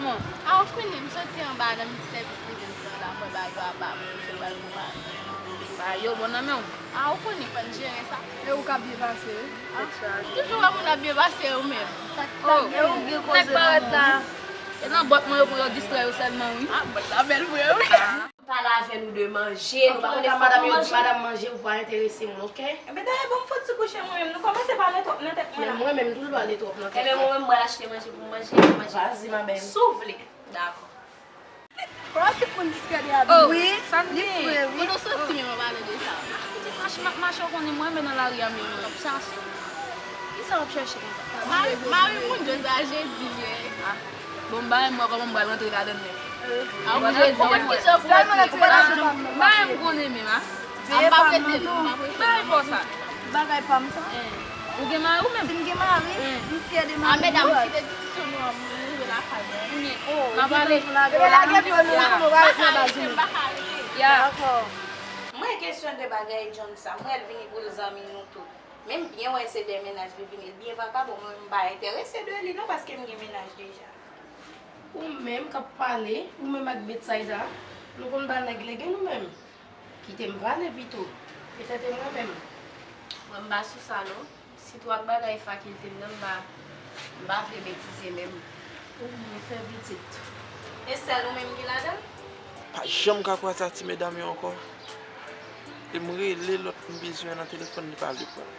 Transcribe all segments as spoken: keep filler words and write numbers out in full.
kòman? A, ou konnen, m soti anba nan ti sèvis li vin fè la, mwen ba yo aba, mwen fè ba yo aba. Ba yo bon nan men w. A, ou konnen, fò n jere sa. E ou ka byen pase, wi. Toujou wè moun ap byen pase, ou menm. Oh, nèg parèt la. E nan bòt mwen yo pou yo distrè yo sèlman, wi. A, bòt la bèl vre, wi. Pale avè nou de manje. Nou pa konn sa madanm yo di, madanm manje ou pa enterese moun, oke? Enben dayè, bon, m fout sou kouche mwen menm. Nou kòmanse pale twòp nan tèt mwen la. Men mwen menm tou, l pale twòp nan tèt mwen. Enben mwen menm, m pral achte manje pou m manje, manje. Vas-y, ma belle. Si w vle. Dakò. Wè tout moun diskredite avè. Oh, wi, sa n gen? Wi. Kote w soti menm an palan de sa? M di mache, m ap mache, w konnen mwen, men nan lari a, men mwen ap chache. Kisa w ap chache konsa? Mari, mari moun Jozye a, jedi ye. Ah. Bon, m pa menm wè kòman m pral rantre ladann menm. A, ou jedi, mwen. Sèlman nan ti relasyon pa m nan. M pa menm konnen menm, a. Veye pa m nan tou. Bagay pa w sa. Bagay pa m sa. Ou gen mari ou menm? Si m gen mari, m fyè de mari m. A, medam, m kite diskisyon nou an, m rive lakay mwen. M ap ale. Ebyen lage pye w, nou konnen w pa ret nan baz ou menm. Ya. Dakò. Mwen kesyon de bagay John sa, m wè l vini pou l zanmi nou tout. Men m byen wè se de mennaj li vini, l byen vakabon, mwen m pa enterese de li non, paske m gen mennaj deja. Ou menm k ap pale, ou menm ak Betsaida, nou konn ba nèg legen nou menm. Kite m pale pito. Petèt e mwen menm. Mwen m pa sou sa non. Sitou ak bagay fakilte m nan, m pa, m pa vle betize menm. Ou byen fè pitit. E sèl ou menm ki ladan l? Pa janm ka kwaze ak ti medam yo ankò. E m rele lòt m bezwen nan telefòn, li pa vle pran.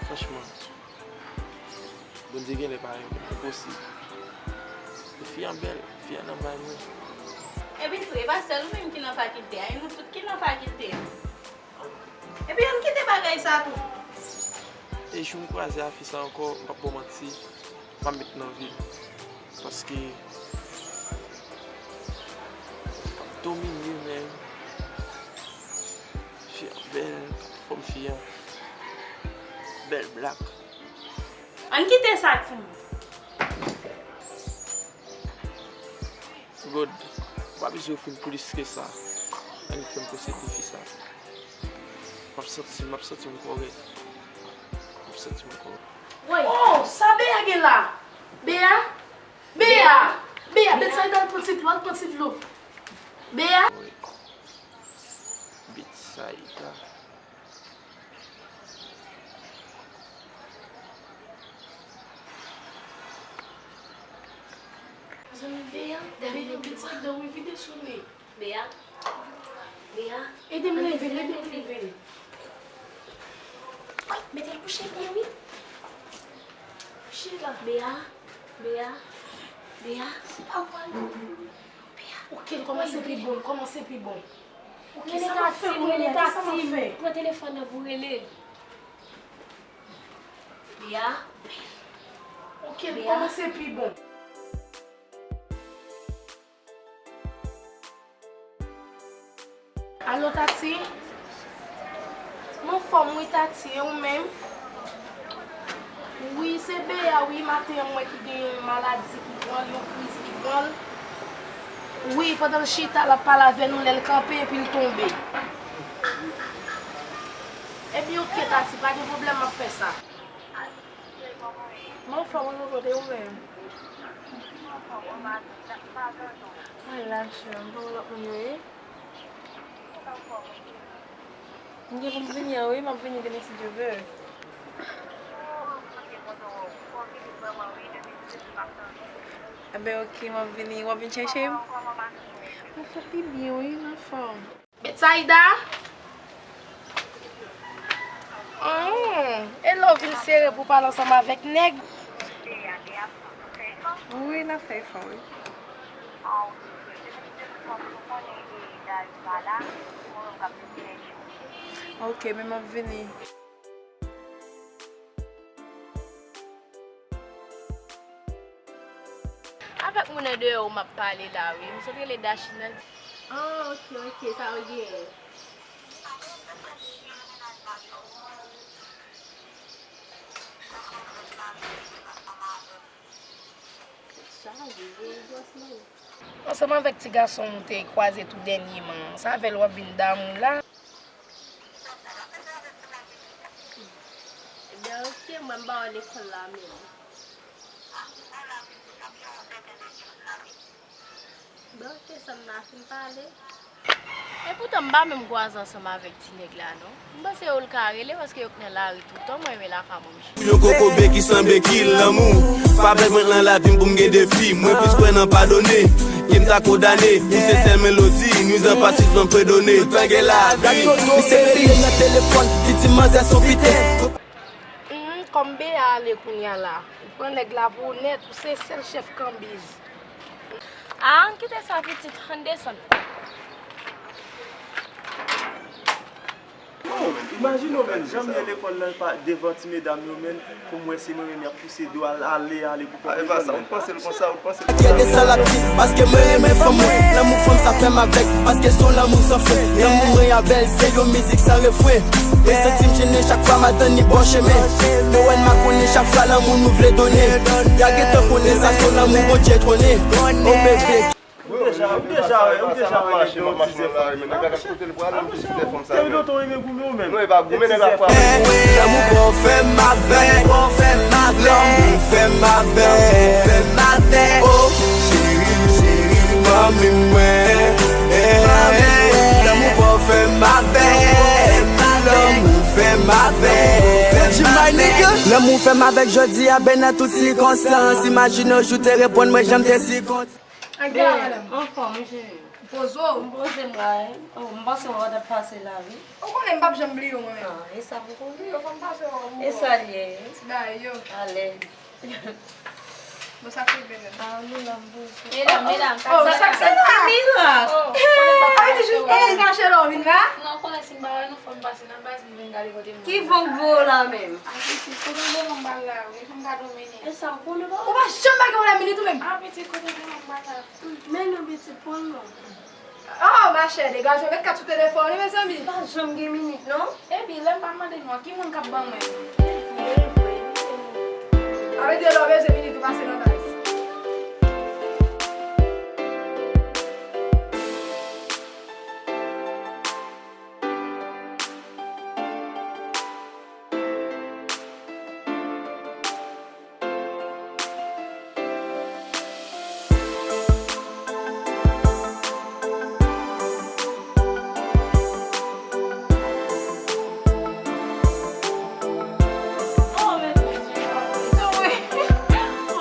Franchman, Bondye genlè pa renmen m, enposib. Fi an bèl, fi an nan bay mwen. Epi tou, e pa sèl ou menm ki nan fakilte a, e nou tout ki nan fakilte a. Epi ann kite bagay sa tou. E jou m kwaze a fi sa ankò, m p ap ba w manti, m ap met nan vi m. Paske l ap domine, men fi an bèl, fòm fi an bèl, blak. Ann kite sa, timoun. God, w pa bezwen ofri m plis ke sa. Annik fè m posede fi sa. M ap santi, m ap santi m kòrèk. M ap santi m kòrèk. Woy! Oh, sa Bea gen la? Bea? Bea! Bea! Betsaida, al pran ti dlo, al pran ti dlo. Bea? Woy. Betsaida. Zanmi Bea, Bea, Betsaida, wi, vide sou li. Bea. Bea. Ede m leve l, ede m leve l. Mete l kouche byen, wi. Kouche la. Bea. Bea. Bea. Pa pran. Bea. Ok, l kòmanse pi bon, l kòmanse pi bon. Ok, sa m ap fè kounye a, sa m ap fè? Pran telefòn nan pou rele l. Bea. Ok, l kòmanse pi bon. Alo, Tati? M anfòm wi, Tati, e ou menm? Wi, se Bea wi, maten an m wè ki gen yon maladi ki pran l, yon kriz ki pran l. Wi, pandan l chita, l ap pale avè nou, lè l kanpe epi l tonbe. Epi oke, Tati, pa gen pwoblèm, m ap fè sa. M anfòm wi, kokote, ou menm? Mwen la, chè, m pa wè lòt moun yo ye. M gen pou m vini an wi, m ap vini demen si Dye vle. Enben, oke, m ap vini. W ap vin chèche m? Mwen fè pi byen wi, m anfòm. Betsaida? Hmm, e lè w vin sere pou w pale ansanm avèk nèg? Wi, n ap fè efò, wi. Ok, men m ap vini. Avèk moun andeyò ou m ap pale la, wi. M sot rele Dachine nan. Ah, ok, ok, sa w gen? Ansanm avèk ti gason ou te kwaze tou dènyèman, se avè l w ap vin damou la? Ebyen, oke, mwen m pa wè lekòl la menm. Bon, oke, sè m nan fin pale. Epoutan, m pa menm kwaze ansanm avèk ti nèg la, non. M panse yo l ka rele, paske yo k nan lari toutan, mwen renmen lakay mwen, m chita. Yon kokobe ki sanble ki lanmou. Pa bezwen nan lavi m pou m gen defi. Mwen plis kwè nan padone ke m ta kondane. Ou se sèl melodi, nwizan pa sispann fredone. Toutan gen lavi. Misye rele nan telefòn, li di manzè son piten. Hmm, kòm Bea ale kounye a la. Ou pran nèg la pou ou nèt, ou se sèl chèf kanbiz. Ah, ann kite sa pitit, ann desann. Oh, imajine w menm, jan m ye lekòl nan, pa devan ti medam yo menm, pou m wè se mwen menm y ap pouse do al, ale, ale pou pran telefòn menm. Kite sa l ap di, paske mwen renmen fanm mwen. Lanmou fanm sa fè m avèk, paske se yon lanmou san fen. Lanmou mwen avè l, se yon mizik san refren. Mwen santi m jennen chak fwa m al tann li bò chemen. Yo wè n makonnen chak fwa lanmou nou vle donnen. Y a gentan konnen sa se yon lanmou Bondye twònen. Oh bebe. Ou deja, ou deja wè, ou deja wè nèg yo ti zèfon. Te doto renmen goumen ou menm. Non, e pa goumen nèg la fwa. Lanmou pa w fè m avè, lanmou fè m avè, fè m avè. Oh, cheri, cheri, manmi mwen. Lanmou fè m avèg, lanmou fè m avèg. Lanmou fè m avèg jodi a, ben nan tout sikonstans. Imajine yon jou te reponn mwen jan m te si kontan. Anfòm, cheri. Poze w. M poze m la, wi. Oh, m panse w pa t ap pase la, wi. Ou konnen m p ap janm bliye w, mwen menm. Ah, e sa m konnen. Fò m pase w. E sa l ye. Ti bagay yo. Alèz. Bon, sa k rive menm? Ah, nou la, m poze. Medam, medam, oh, sa k se la? Mirak. Oh, konnen m pa pase w. Ou kache la, w vin la? Non, konnen si m pa wè nou, fò m pase nan baz, m vin gade kote moun. Ki van k voye w la menm? Ah, pitit, kote w voye m ba l la, wi, fò m gade w mennen. E sa m konnen pa. Ou pa janm pa gen pwoblèm minit ou menm. Ah, pitit, kote w voye m ba l la? Men non, pitit, pran non. Oh, machè, degaje w, met kat sou telefòn ou, mezanmi. Pa janm gen minit, non. Epi, lè m pa mande nou an, ki moun k ap ban mwen? Epi, e vre, wi, se nou. Sa vle di, lè w bezwen minit, ou pase nan baz.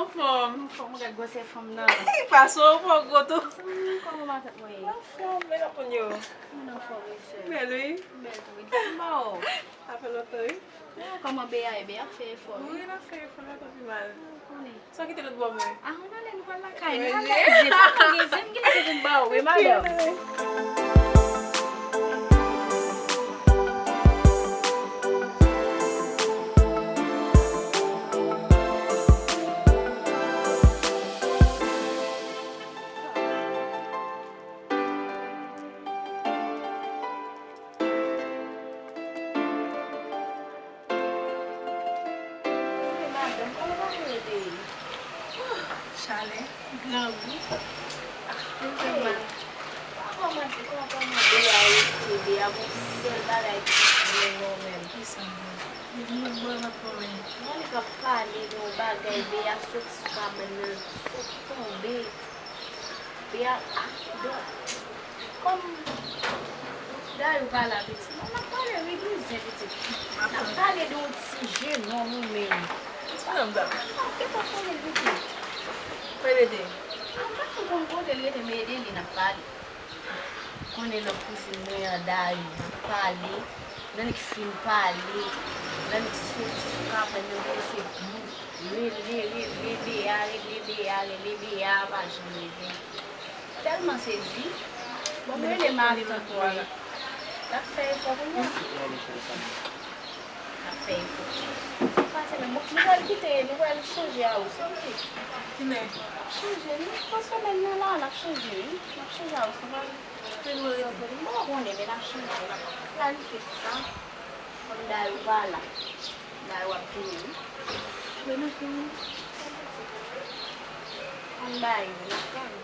Anfòm, anfòm, gad gwosè fanm nan. Pase w fò gwo tou. Kòman matant mwen ye? Anfòm, men nan konn yo. Mwen anfòm, wi, sè. Bèl, wi. Bèl tou, wi. Di m ba w. Sa fè lontan, wi. Ah, kòman Bea ye? Bea ap fè efò, wi. Wi, l ap fè efò, l ap fè pi mal. Ah, ou konnen. Sa w kite lòt bò mwen? Ah, ann ale, nou pral lakay. Nou pral lakay. Zen, pa gen zen, gen zen pou m ba ou, wi, madanm. Madanm, kòman w ap rete? Chalè, grangou. Mwen fè mal. Pa kòmante, pa kòmante. Bea rete, Bea gon sèl bagay ki byen nan menm. Kisa l byen? Depi m ap bwè, m ap kòmante. Mwen li k ap pale de yon bagay, Bea soti sou kabann nan, sot tonbe. Bea, ah, don, kòm Dayou pa la, pitit, n ap pale wi, gen zen, pitit. N ap pale de yon ti jenòm ou menm. Ti nonm sa. Ah, ou gentan konnen, pitit. Kote l rete? Ah, m pa konn kote l rete, men e de li n ap pale. Konnen lòt kouzin mwen an, Dayou, n ap pale. Lè n fin pale, lè n soti sou kabann nan, kote se bou. Rele, rele Bea, rele Bea, rele Bea, pa janm rele. Tèlman sezi. Bon, m rele matant mwen. L ap fè efò kounye a. L ap fè efò. Pase menm, nou pral kite, nou pral chanje a ou, se vre. Kilè? N ap chanje, nou, nan semèn nan la, n ap chanje, wi. N ap chanje a ou, se vre. Kilè nou rete? M pa konnen, men n ap chanje, n ap planifye sa. Kòm Dayou pa la. Dayou ap vini, wi. Men nou vini. Ann ba yo, n ap tann.